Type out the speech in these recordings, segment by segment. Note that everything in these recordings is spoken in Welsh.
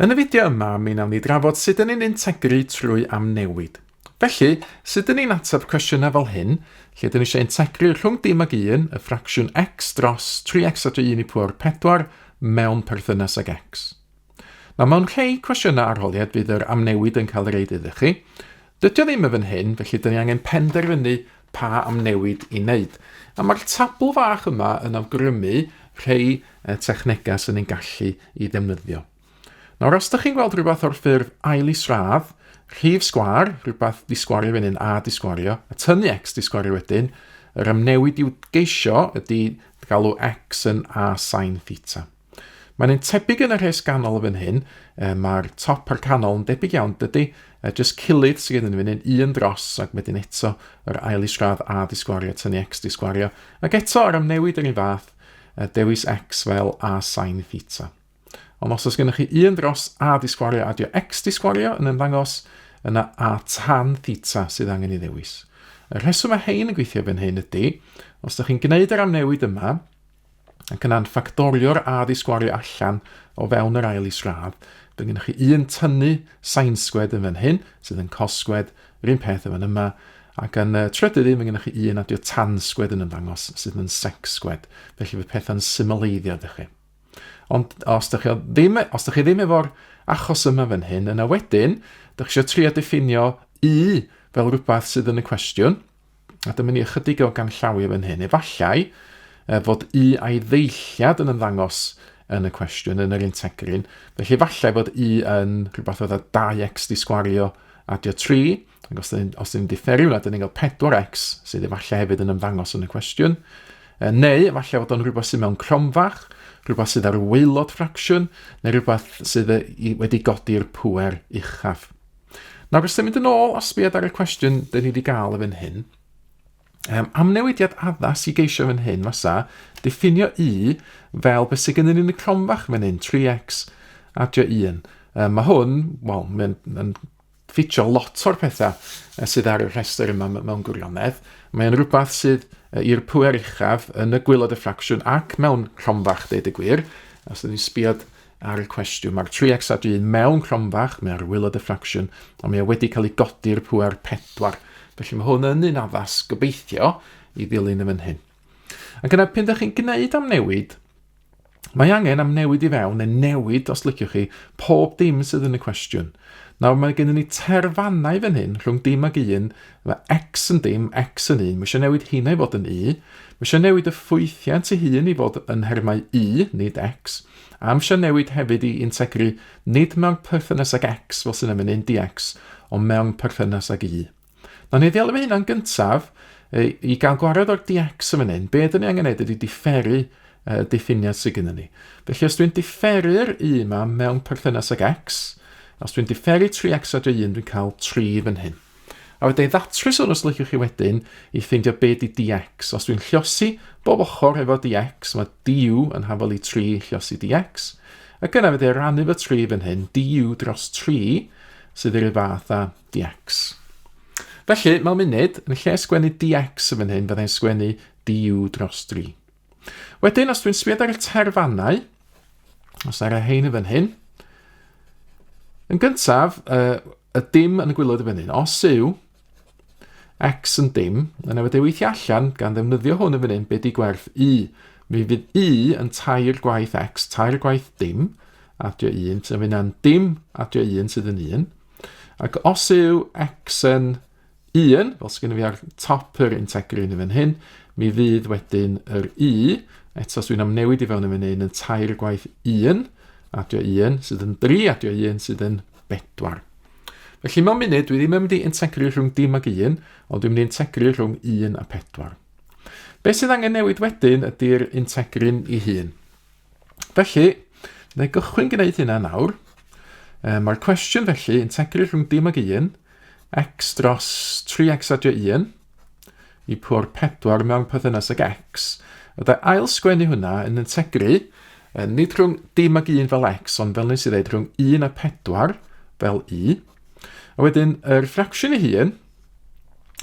Yn y fideo yma, mi wnawn ni drafod sut dyn ni'n integru trwy amnewid. Felly, sut dyn ni'n ateb cwestiynau fel hyn, lle dyn ni eisiau integru rhwng dim ag 1, y ffracsiwn x dros 3x at 1 i pŵer 4 mewn perthynas ag x. Nawr, mewn rhai cwestiynau arholiad fydd yr amnewid yn cael ei reid iddo chi. Dydy o ddim yn fan hyn, felly dyn ni angen penderfynu pa amnewid i wneud. A mae'r tabl fach yma yn awgrymu rhai technegau sy'n ni'n gallu i ddefnyddio. Nawr, os ydych chi'n gweld rhywbeth o'r ffurf ail isradd, rhif sgwâr, rhywbeth di sgwario fan hyn, a di sgwario, a tynnu x di sgwario wedyn, yr amnewid i'w geisio ydy galw x yn a sin theta. Mae'n un tebyg yn y rhes ganol fan hyn, mae'r top a'r canol yn debyg iawn, dydy, just cilydd sydd gen i fan hyn, un dros, ac wedyn eto yr ail isradd a di sgwario, tynnu x di sgwario, ac eto yr amnewid yr un fath, dewis x fel a sin theta. Ond os oes gennych chi un dros a di sgwario adio x di sgwario yn ymddangos, yna a tan theta sydd angen ei ddewis. Y rheswm mae hein yn gweithio fan hyn ydy, os ydych chi'n gwneud yr amnewid yma, ac yna'n ffactorio'r a di sgwario allan o fewn yr ail isradd, bydd gennych chi un tynnu sin sgwed yn fan hyn, sydd yn cos sgwed, yr un peth yn fan yma, ac yn y trydydd un, mae gennych chi un adio tan sgwed yn ymddangos, sydd yn sec sgwed. Felly fydd pethau'n symleiddio ydych chi. Ond os ydych chi ddim, os ydych chi ddim efo'r achos yma fan hyn, yna wedyn, ydych chi eisiau trio diffinio u fel rhywbeth sydd yn y cwestiwn, A dyma ni ychydig o ganllawiau fan hyn. Efallai fod U a'i ddeilliad yn ymddangos yn y cwestiwn, yn yr integrin. Felly efallai fod U yn rhywbeth oedd 2x di sgwario adio 3. Ac os dyn, os dyn ni'n diferu hwnna, dyn ni'n cael 4x, sydd efallai hefyd yn ymddangos yn y cwestiwn. Neu efallai fod o'n rhywbeth sydd mewn cromfach, rhywbeth sydd ar waelod ffracsiwn, neu rhywbeth sydd wedi godi'r pŵer uchaf. Nawr, os mynd yn ôl a sbiad ar y cwestiwn dyn ni wedi gael yn fan hyn, amnewidiad addas i geisio fan hyn fysa diffinio u fel beth sydd gennym ni yn y cromfach fan hyn, 3x adio 1. Mae hwn, wel, mae'n yn ffitio lot o'r pethau sydd ar y rhestr yma mewn gwirionedd. Mae'n rhywbeth sydd i'r pwer uchaf yn y gwylod y ffracsiwn ac mewn cromfach, deud y gwir. Os ydyn ni'n sbiad ar y cwestiwn. Mae'r 3x a 1 mewn cromfach, mae ar waelod y ffracsiwn, ond mae o wedi cael ei godi'r pŵer 4. Felly mae hwn yn un addas, gobeithio, i ddilyn yn fan hyn. Ac yna, pan ydych chi'n gwneud amnewid, mae angen amnewid i fewn, neu newid, os liciwch chi, pob dim sydd yn y cwestiwn. Nawr mae gennym ni terfannau fan hyn rhwng dim ag un, mae x yn dim, x yn un, mae eisiau newid hynna i fod yn u, mae eisiau newid y ffwythiant ei hun i fod yn nhermau u, nid x, Amser newid hefyd i integru nid mewn perthynas ag x fel sy'n yn mynd dx, ond mewn perthynas ag u. Nawr ni ddeall efo hynna'n gyntaf, i gael gwared o'r dx yn fan hyn, be ydyn ni angen neud ydy diferu y diffiniad sydd gennym ni. Felly os dwi'n diferu'r u yma mewn perthynas ag x, os dwi'n diferu 3x ar 1, dwi'n cael 3 fan hyn. A wedyn ddatrys hwn os liciwch chi wedyn i ffeindio be di dx. Os dwi'n lliosi bob ochr efo dx, mae du yn hafal i 3 lliosi dx. Ac yna fydde rannu fy 3 fan hyn, du dros 3 sydd yr un fath â dx. Felly, mewn munud, yn lle sgwennu dx yn fan hyn, fyddai'n sgwennu du dros 3. Wedyn, os dwi'n sbiad ar y terfannau, os ar y hein yn fan hyn, yn gyntaf, y dim yn y gwylod yn fan hyn, os yw x yn dim, yna fydde weithio allan gan ddefnyddio hwn yn fan hyn, be di gwerth u. Mi fydd u yn tair gwaith x, tair gwaith dim, adio 1, so fydd yna'n dim adio 1 sydd yn 1. Ac os yw x yn 1, fel sydd gennym fi ar top yr integrin yn fan hyn, mi fydd wedyn yr u, eto os dwi'n amnewid i fewn yn fan hyn, yn tair gwaith 1, adio 1, sydd yn 3, adio 1, sydd yn 4. Felly mewn munud, dwi ddim yn mynd i integru rhwng dim ag 1, ond dwi'n mynd i integru rhwng 1 a 4. Be sydd angen newid wedyn ydy'r integrin i hun. Felly, na i gychwyn gwneud hynna nawr. E, Mae'r cwestiwn felly, integru rhwng dim ag 1, x dros 3x adio 1, i pwr 4 mewn perthynas ag x. Fydda ail sgwennu hwnna yn integru, e, nid rhwng dim ag 1 fel x, ond fel nes i ddeud, rhwng 1 a 4 fel u. A wedyn, yr ffracsiwn ei hun,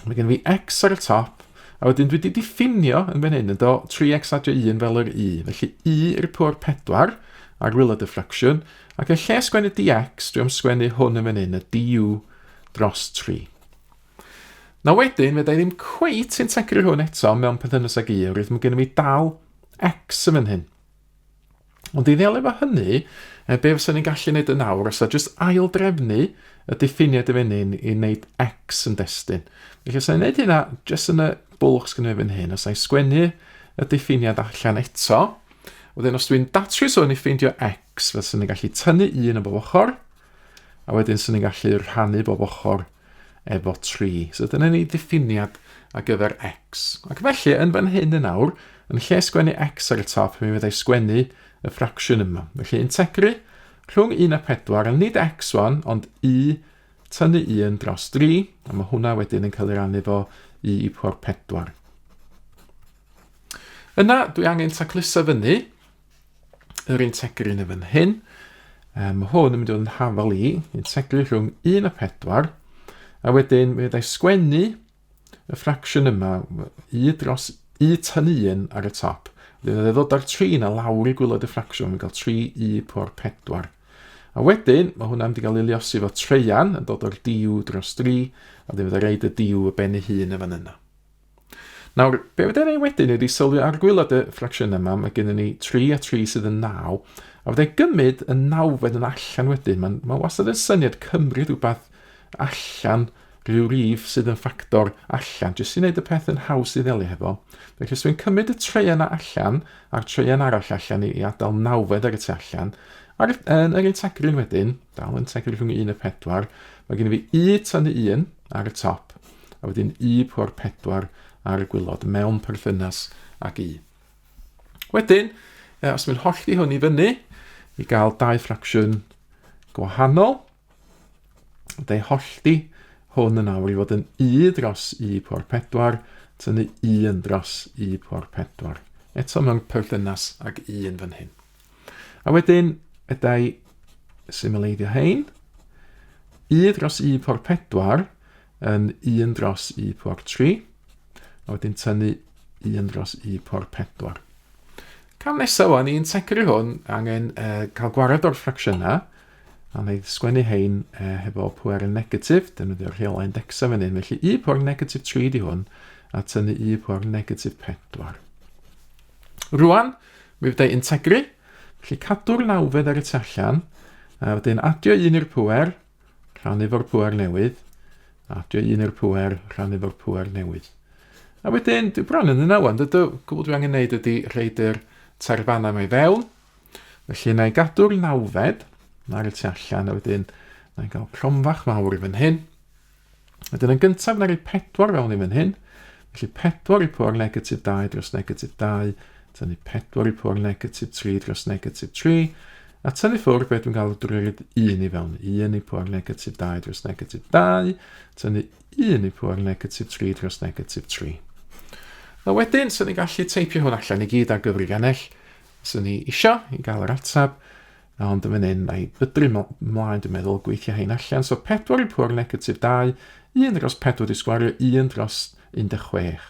Mae gen fi x ar y top, a wedyn dwi wedi diffinio yn fan hyn, yn do, 3x adio 1 fel yr u. Felly u i'r pŵer 4 ar wylod y ffracsiwn, Ac yn lle sgwennu dx, dwi am sgwennu hwn yn fan hyn, y du dros 3. Na wedyn, fedra i ddim cweit integru hwn eto mewn perthynas ag u, oherwydd mae gennym fi dal x yn fan hyn. Ond i ddelio efo hynny, e, be fysa ni'n gallu gwneud yn awr, os jyst ail-drefnu y diffiniad yn fan hyn i wneud x yn destun. Felly os i'n gwneud hynna jyst yn y bwlch sgynnu fan hyn, os i'n sgwennu y diffiniad allan eto, wedyn os dwi'n datrys hwn i ffeindio x, fyswn ni'n gallu tynnu un o bob ochr, a wedyn swn ni'n gallu rhannu bob ochr efo 3. So dyna ni diffiniad ar gyfer x. Ac felly, yn fan hyn yn awr, yn lle sgwennu x ar y top, mi fyddai sgwennu y ffracsiwn yma. Felly, integru rhwng 1 a 4, a nid x wan, ond u tynnu 1 dros 3, a mae hwnna wedyn yn cael ei rannu fo u i pwr 4. Yna, dwi angen tacluso fyny yr integrin yn fan hyn. Mae hwn yn mynd i fod yn hafal i integru rhwng 1 a 4, a wedyn mi fyddai sgwennu y ffracsiwn yma, u dros u tynnu 1 ar y top. Wedyn fyddai ddod â'r 3 yna lawr i gwylod y ffracsiwn, mi'n cael 3 u po'r 4. A wedyn, mae hwnna'n mynd i gael ei luosi efo treian yn dod o'r du dros 3, a wedyn fyddai reid y du y ben ei hun yn fan yna. Nawr, be fydda i'n ei wedyn ydy sylwi ar gwylod y ffracsiynau yma, mae gennym ni 3 a 3 sydd yn 9, a fydda i'n gymryd y nawfed yn allan wedyn. Mae'n ma wastad yn syniad cymryd rhywbeth allan, rhyw rif sydd yn ffactor allan, jyst i wneud y peth yn haws i ddelio hefo. Felly, os dwi'n cymryd y treian allan, a'r treian arall allan i, i adael nawfed ar y tu allan, ar, yn yr integrin wedyn, dal integrin rhwng 1 a 4, mae gen i fi u tynnu 1 ar y top, a wedyn u pŵer 4 ar y gwylod mewn perthynas ag u. Wedyn, os mae'n hollti hwn i fyny i gael dau ffracsiwn gwahanol, dau hollti hwn yn awr i fod yn u dros u pŵer 4, tynnu 1 dros u pŵer 4. Eto mewn perthynas ag 1 fan hyn. A wedyn, ydau symleiddio hein. U dros u pŵer 4 yn 1 dros u pŵer 3. A wedyn tynnu 1 dros u pŵer 4. Cam nesaf wan, i integru hwn, angen cael gwared o'r ffracsiynau, a wneud sgwennu hein hefo pwer yn negatif, defnyddio'r rheolau indexa fan hyn, felly u pwer negatif 3 di hwn, a tynnu u pwer negatif 4. Rwan, mi fyddai integru, felly cadw'r nawfed ar y tu allan, a wedyn adio un i'r pwer, rhannu fo'r pwer newydd, adio un i'r pwer, rhannu fo'r pwer newydd. A wedyn, dwi bron yn yna wan, dydw, gwbl dwi angen neud ydy rhaid yr terfannau mae fewn. Felly, na i gadw'r nawfed ar y tu allan, a wedyn, na i gael cromfach mawr i fan hyn. Wedyn yn gyntaf, na roi 4 fewn i fan hyn. Felly 4 i pŵer negatif 2 dros negatif 2, tynnu 4 i pŵer negatif 3 dros negatif 3, a tynnu ffwrdd beth dwi'n gael drwy roed 1 i fewn. 1 i pŵer negatif 2 dros negatif 2, tynnu 1 i pŵer negatif 3 dros negatif 3. Na wedyn, sy'n ni'n gallu teipio hwn allan i gyd ar gyfrifiannell, sy'n ni isio i gael yr ateb. Ond yn fan hyn, mae bydru mlaen, dwi'n meddwl, gweithio hein allan. So 4 i pŵer negatif 2, 1 dros 4 di sgwario, 1 dros 16.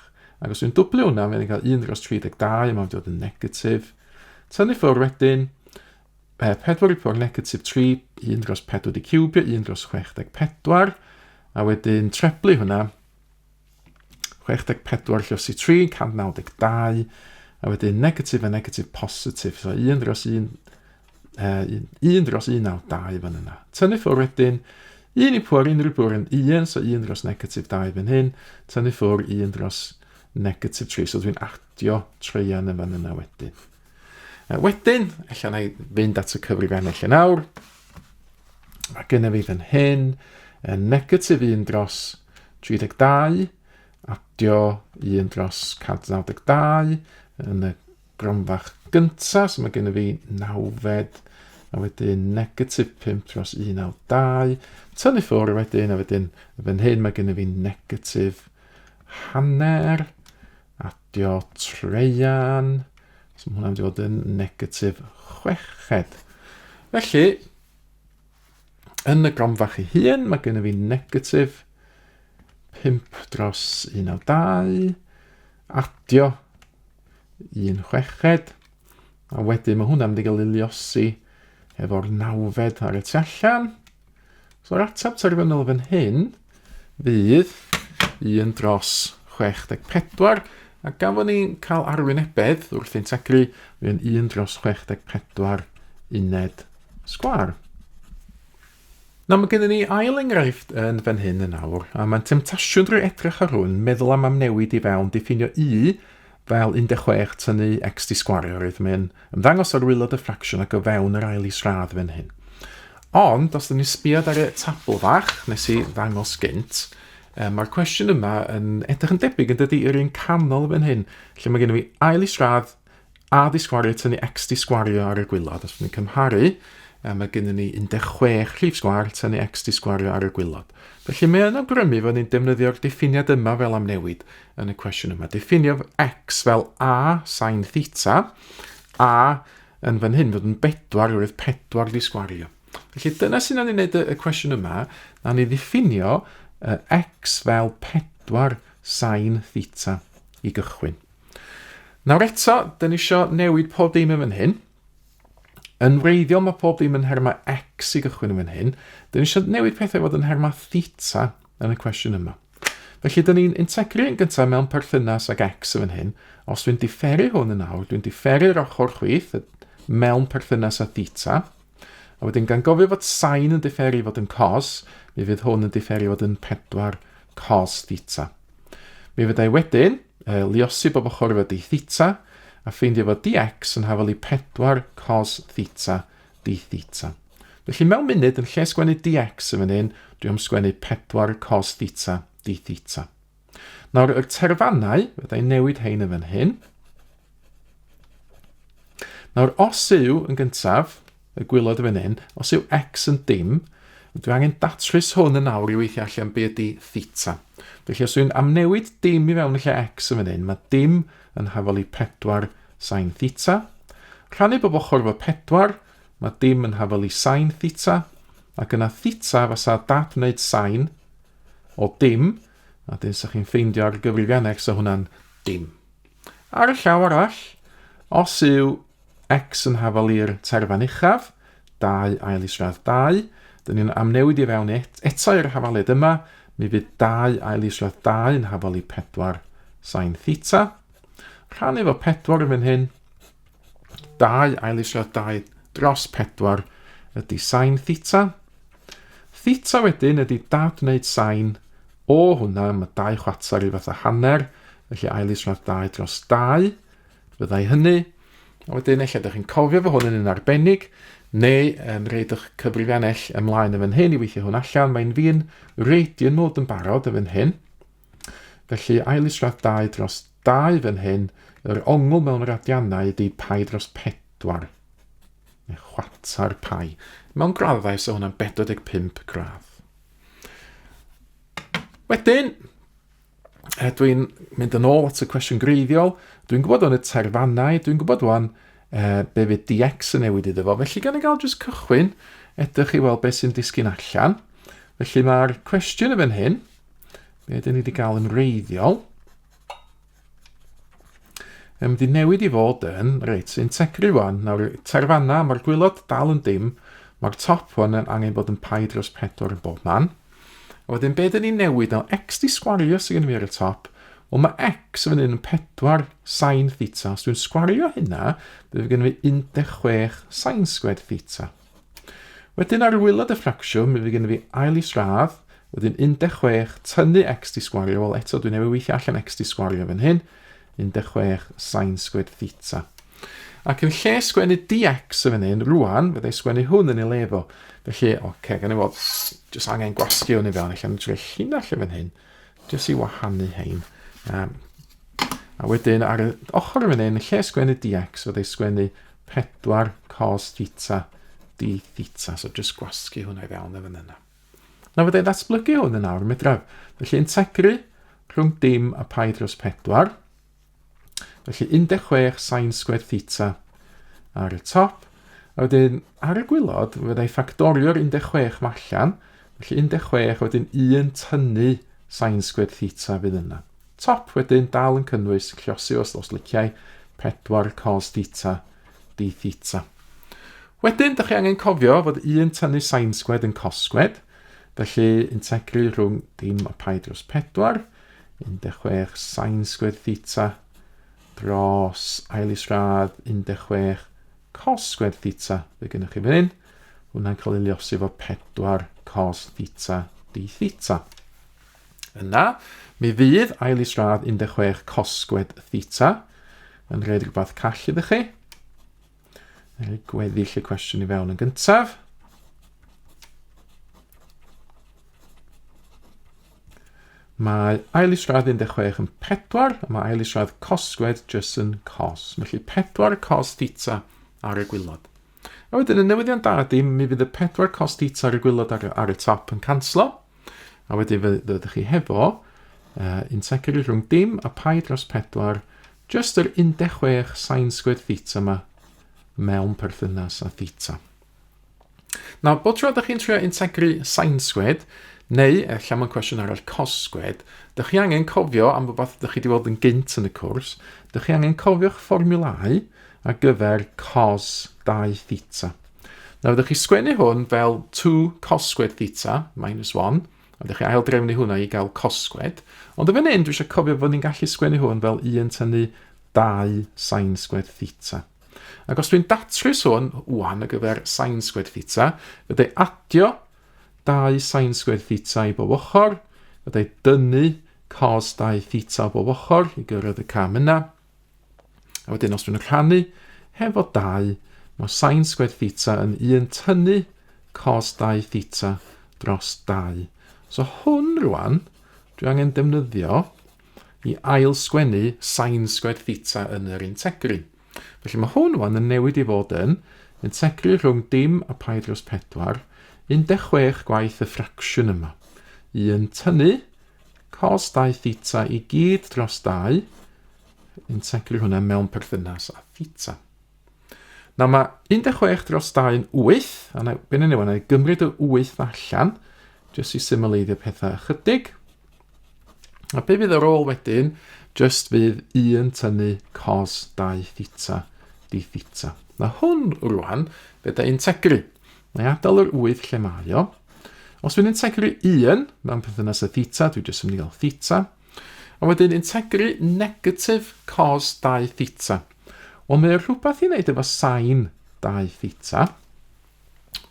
Ac os dwi'n dwblu hwnna, mae'n cael 1 dros 32, mae'n dod yn negatif. Tynnu ffwrdd wedyn, 4 i pŵer negatif 3, 1 dros 4 di ciwbio, 1 dros 64. A wedyn treblu hwnna, 64 llosi 3, 192, a wedyn negatif a negatif positif, so 1 dros 1, 1 dros 192 fan yna. Tynnu ffwr wedyn, 1 i pwr, unrhyw pwr yn 1, so 1 dros negatif 2 fan hyn, tynnu ffwr 1 dros negatif 3, so dwi'n adio treian yn fan yna wedyn. Wedyn, ella na i fynd at y cyfrifiannell yn awr. Mae gennym fi fan hyn, negatif 1 dros 32, adio 1 dros 192 yn y gronfach gyntaf, so mae gennym fi nawfed, a wedyn negatif 5 dros 192, tynnu ffwrdd wedyn, a wedyn fan hyn mae gennym fi negatif hanner, adio treian, so mae hwnna'n mynd i fod yn negatif chweched. Felly, yn y gronfach ei hun, mae gennym fi negatif 5 dros 12, adio 1 chweched, a wedyn mae hwnna'n mynd i gael ei luosi efo'r nawfed ar y tu allan. So'r ateb terfynol fan hyn fydd 1 dros 64, a gan fod ni'n cael arwynebedd wrth integru, fydd yn 1 dros 64 uned sgwâr. Nawr mae gennym ni ail enghraifft yn fan hyn yn awr, a mae'n temtasiwn drwy edrych ar hwn meddwl am amnewid i fewn diffinio u fel 16 tynnu x di sgwario, roedd mae'n ymddangos ar waelod y ffracsiwn ac o fewn yr ail isradd fan hyn. Ond, os dyn ni'n sbiad ar y tabl fach nes i ddangos gynt, mae'r cwestiwn yma yn edrych yn debyg yn dydy i'r un canol fan hyn, lle mae gennym fi ail isradd a di sgwario tynnu x di sgwario ar y gwylod. Os ni'n cymharu, mae gennym ni 16 rhif sgwar tynnu x di sgwario ar y gwylod. Felly mae yn awgrymu fod ni'n defnyddio'r diffiniad yma fel amnewid yn y cwestiwn yma. Diffinio x fel a sin theta, a yn fan hyn fod yn bedwar, oherwydd pedwar di sgwario. Felly dyna sy'n nawn ni wneud y, y cwestiwn yma, nawn ni ddiffinio uh, x fel 4 sin theta i gychwyn. Nawr eto, dyn ni eisiau newid pob dim yn fan hyn. Yn wreiddiol mae pob dim yn nhermau x i gychwyn yn fan hyn. Dyn ni eisiau newid pethau fod yn nhermau theta yn y cwestiwn yma. Felly, dyn ni'n integru yn gyntaf mewn perthynas ag x yn fan hyn. Os dwi'n diferu hwn yn awr, dwi'n diferu'r ochr chwith mewn perthynas â theta. A wedyn gan gofio fod sin yn diferu fod yn cos, mi fydd hwn yn diferu fod yn 4 cos theta. Mi fyddai wedyn e, liosi bob ochr efo d theta, a ffeindio fod dx yn hafal i 4 cos theta d theta. Felly mewn munud, yn lle sgwennu dx yn fan hyn, dwi am sgwennu 4 cos theta d theta. Nawr, y terfannau, fydda i'n newid hein yn fan hyn. Nawr, os yw, yn gyntaf, y gwylod yn fan hyn, os yw x yn dim, dwi angen datrys hwn yn awr i weithio allan be ydy theta. Felly, os dwi'n amnewid dim i fewn y lle x yn fan hyn, mae dim yn hafal i 4 sin theta. Rhannu bob ochr efo 4, mae dim yn hafal i sin theta, ac yna theta fysa dad wneud sin o dim, a dyn sa chi'n ffeindio ar gyfrifiannell sa hwnna'n dim. Ar y llaw arall, os yw x yn hafal i'r terfan uchaf, 2 ail isradd 2, dyn ni'n amnewid i fewn et, eto i'r hafaliad yma, mi fydd 2 ail isradd 2 yn hafal i 4 sin theta. Rhannu efo 4 yn fan hyn, 2 ail isradd 2 dros 4 ydy sin theta. Theta wedyn ydy dad wneud sin o hwnna, mae 2 chwater i fath o hanner, felly ail isradd 2 dros 2 fyddai hynny. A wedyn, ella ydych chi'n cofio fo hwn yn un arbennig, neu um, reid eich cyfrifiannell ymlaen yn fan hyn i weithio hwn allan. Mae'n fi'n radian mode yn barod yn fan hyn. Felly, ail isradd 2 dros 2 fan hyn, yr ongl mewn radiannau ydy pi dros 4. Neu chwater pi. Mewn graddau, so hwnna'n 45 gradd. Wedyn, dwi'n mynd yn ôl at y cwestiwn greiddiol. Dwi'n gwybod o'n y terfannau, dwi'n gwybod wan be fydd dx yn newid iddo fo. Felly gan i gael jyst cychwyn, edrych i weld beth sy'n disgyn allan. Felly mae'r cwestiwn yn fan hyn, be dyn ni wedi gael yn wreiddiol, yn mynd i newid i fod yn, reit, integru wan, nawr terfanna, mae'r gwylod dal yn dim, mae'r top wan yn angen bod yn pi dros 4 yn bob man. A wedyn be dyn ni'n newid nawr, x di sgwario sydd gen i fi ar y top, wel mae x yn fan hyn yn 4 sin theta, os dwi'n sgwario hynna, bydd gen i fi 16 sin squared theta. Wedyn ar wylod y ffracsiwn, mi fydd gen i fi ail isradd, wedyn 16 tynnu x di sgwario, wel eto dwi'n newid weithio allan x di sgwario fan hyn, 16 sin squared theta. Ac yn lle sgwennu dx yn fan hyn, rwan, fyddai sgwennu hwn yn ei le fo. Felly, oce, okay, gan i fod jyst angen gwasgu hwn i fewn, allan yn trio llinell yn fan hyn, jyst i wahanu hein. Um, a wedyn ar y ochr yn fan hyn, yn lle sgwennu dx, fyddai sgwennu 4 cos theta d theta. So jyst gwasgu hwnna i fewn yn fan yna. Na fyddai ddatblygu hwn yn awr, medraf. Felly integru rhwng dim a pi dros 4. Felly 16 sin squared theta ar y top. A wedyn ar y gwylod, fyddai ffactorio'r 16 ma allan. Felly 16, a wedyn 1 tynnu sin squared theta fydd yna. Top wedyn dal yn cynnwys lliosi os, os liciau 4 cos theta d theta. Wedyn, dych chi angen cofio fod 1 tynnu sin sgwed yn cos sgwed, felly integru rhwng dim a pi dros 4, 16 sin sgwed theta dros ail isradd 16 cos sgwed theta, fe gennych chi fan hyn. Hwna'n cael ei liosi efo 4 cos theta d theta. Yna, mi fydd ail isradd 16 cos sgwed theta yn rhaid rhywbeth call iddo chi. Rhaid gweddill y cwestiwn i fewn yn gyntaf. Mae ail isradd 16 yn 4, a mae ail isradd cos sgwed jyst yn cos. Felly 4 cos theta ar y gwylod. A wedyn y newyddion da ydy, mi fydd y 4 cos theta ar y gwylod ar, ar y top yn canslo. A wedyn fe ddod chi hefo integral rhwng dim a pi dros 4, jyst yr 16 sin sgwed theta yma mewn perthynas â theta. Nawr, bob tro ydych chi'n trio integru sin sgwed, neu ella mewn cwestiwn arall cos sgwed, dych chi angen cofio am rhywbeth ydych chi wedi weld yn gynt yn y cwrs, dych chi angen cofio'ch fformiwlau ar gyfer cos 2 theta. Nawr, ydych chi sgwennu hwn fel 2 cos sgwed theta minus 1, a ydych chi ail drefnu hwnna i gael cos sgwed, ond y fan hyn dwi eisiau cofio fod ni'n gallu sgwennu hwn fel 1 tynnu 2 sin sgwed theta. Ac os dwi'n datrys hwn wan ar gyfer sin sgwed theta, fydde adio 2 sin sgwed theta i bob ochr, fydde dynnu cos 2 theta o bob ochr i gyrraedd y cam yna. A wedyn os dwi'n rhannu hefo 2, mae sin sgwed theta yn 1 tynnu cos 2 theta dros 2. So hwn rwan, dwi angen defnyddio i ail sgwennu sin sgwed theta yn yr integru. Felly mae hwn wan yn newid i fod yn integru rhwng dim a pi dros 4, 16 gwaith y ffracsiwn yma. 1 tynnu cos 2 theta i gyd dros 2, integru hwnna mewn perthynas â theta. Nawr mae 16 dros 2 yn 8, a na, be wnawn ni wan, gymryd y 8 allan, jyst i symleiddio pethau ychydig. A be fydd ar ôl wedyn, jyst fydd 1 tynnu cos 2 theta d theta. Na hwn rwan, fe da integru. Mae adael yr 8 lle mae o. Os dwi'n integru 1 mewn perthynas â theta, dwi jyst yn mynd i gael theta. A wedyn integru negatif cos 2 theta. Wel, mae rhywbeth i wneud efo sain 2 theta.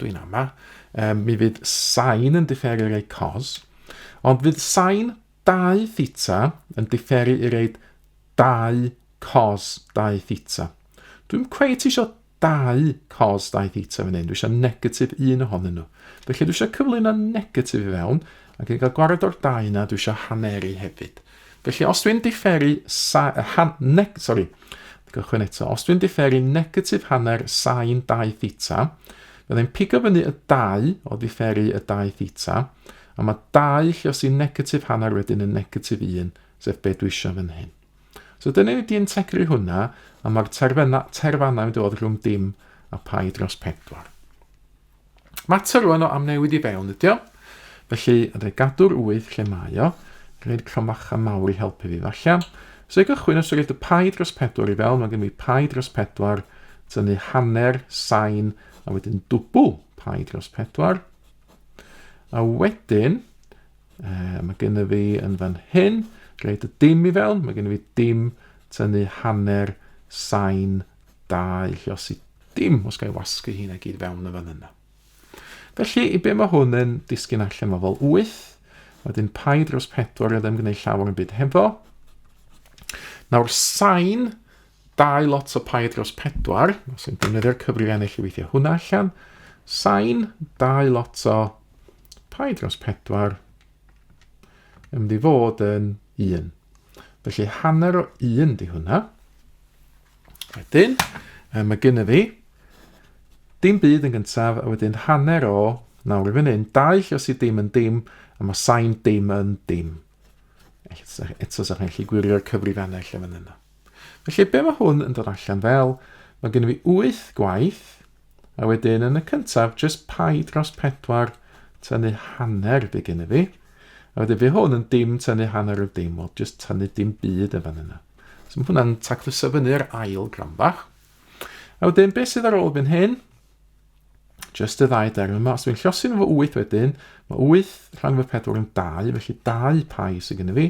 Dwi'n ama. Um, mi fydd sain yn diferu rei cos. Ond fydd sain 2 theta yn diferu i reid 2 cos 2 theta. Dwi'n cweit eisiau 2 cos 2 theta fan hyn. Dwi eisiau negatif un ohonyn nhw. Felly dwi eisiau cyflwyno negatif i fewn, ac yn cael gwared o'r 2 yna, dwi eisiau haneru hefyd. Felly os dwi'n diferu sa, han, neg, sorry, gychwyn eto, os dwi'n diferu negatif hanner sain 2 theta, byddai'n pigo fyny y 2 o diferu y 2 theta, a mae 2 lluosi negatif hanner wedyn yn negatif 1, sef be dwi eisiau fan hyn. So dyna ni wedi integru hwnna, a mae'r terfannau yn dod rhwng dim a pi dros 4. Mater rwan o amnewid i fewn ydi o. Felly, rhaid gadw'r 8 lle mae o. Rhaid cromfacha mawr i helpu fi falle. So i gychwyn, os rhaid y pi dros 4 i fewn, mae gen i pi dros 4, tynnu hanner, sain, a wedyn dwbl pi dros 4. A wedyn, Mae gennym fi yn fan hyn, rhaid y dim i fewn, mae gennym fi dim tynnu hanner sain 2, lluosi dim, os gael wasgu hynna gyd fewn yn fan yna. Felly, i be mae hwn yn disgyn allan, mae fel 8, wedyn pi dros 4, a ddim gwneud llawer yn byd hefo. Nawr, sain 2 lot o pi dros 4, os yw'n defnyddio'r cyfrif ennill i weithio hwnna allan, sain 2 lot o pi dros 4 yn mynd i fod yn 1. Felly hanner o 1 di hwnna. Wedyn, mae gennym fi dim byd yn gyntaf, a wedyn hanner o, nawr i fan hyn, 2 lluosi dim yn dim, a mae sain dim yn dim. Eto, sa'ch chi'n gallu gwirio'r cyfrifannau lle fan yna. Felly, be mae hwn yn dod allan fel? Mae gennym fi 8 gwaith, a wedyn yn y cyntaf, just pi dros 4 tynnu hanner be gennym fi. A wedyn fi hwn yn dim tynnu hanner o dim, wel, just tynnu dim byd yn fan yna. So mae hwnna'n tacluso fyny'r ail gram bach. A wedyn, beth sydd ar ôl fan hyn? Just y ddau derm yma. Os dwi'n llosi nhw efo 8 wedyn, mae 8 rhan fy 4 yn 2, felly 2 pi sydd gennym fi.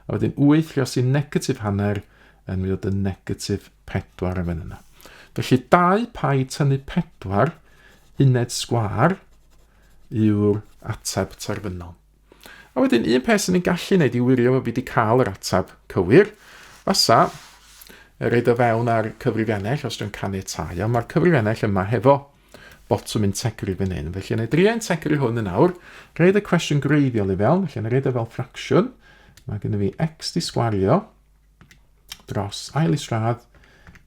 A wedyn 8 llosi negatif hanner yn mynd i fod yn negatif 4 yn fan yna. Felly 2 pi tynnu 4 uned sgwâr yw'r ateb terfynol. A wedyn un peth sy'n ni'n gallu wneud i wirio bod fi wedi cael yr ateb cywir, fasa reid o fewn ar cyfrifiannell os dwi'n caniatáu, ond mae'r cyfrifiannell yma hefo botwm integru fan hyn. Felly yna i drio integru hwn yn awr, reid y cwestiwn gwreiddiol i fewn, felly yna reid o fel ffracsiwn. Mae gennym fi x di sgwario dros ail isradd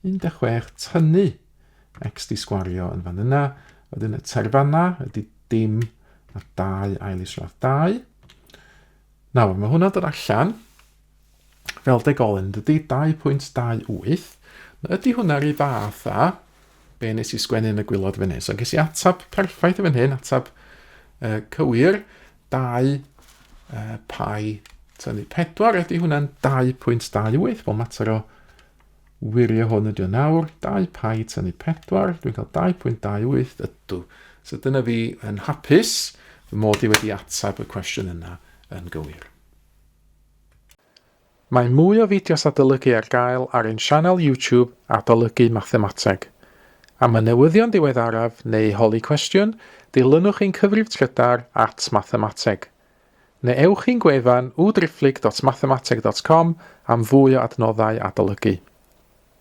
16 tynnu x di sgwario yn fan yna. Wedyn y terfana ydy dim a 2 ail isradd 2. Nawr, mae hwnna'n dod allan fel degolyn, dydy 2.28. Ydy hwnna rhyw fath â be nes i sgwennu yn y gwylod fan hyn. So ges i ateb perffaith yn fan hyn, ateb uh, cywir, 2 uh, pi tynnu 4, ydy hwnna'n 2.28, fel mater o wirio hwn ydy o nawr, 2 pi tynnu 4, dwi'n cael 2.28, ydw. So dyna fi yn hapus, fy mod i wedi ateb y cwestiwn yna yn gywir. Mae mwy o fideos adolygu ar gael ar ein sianel YouTube Adolygu Mathemateg. Am y newyddion diweddaraf neu holi cwestiwn, dilynwch ein cyfrif trydar at mathemateg. Neu ewch i'n gwefan www.mathemateg.com am fwy o adnoddau adolygu.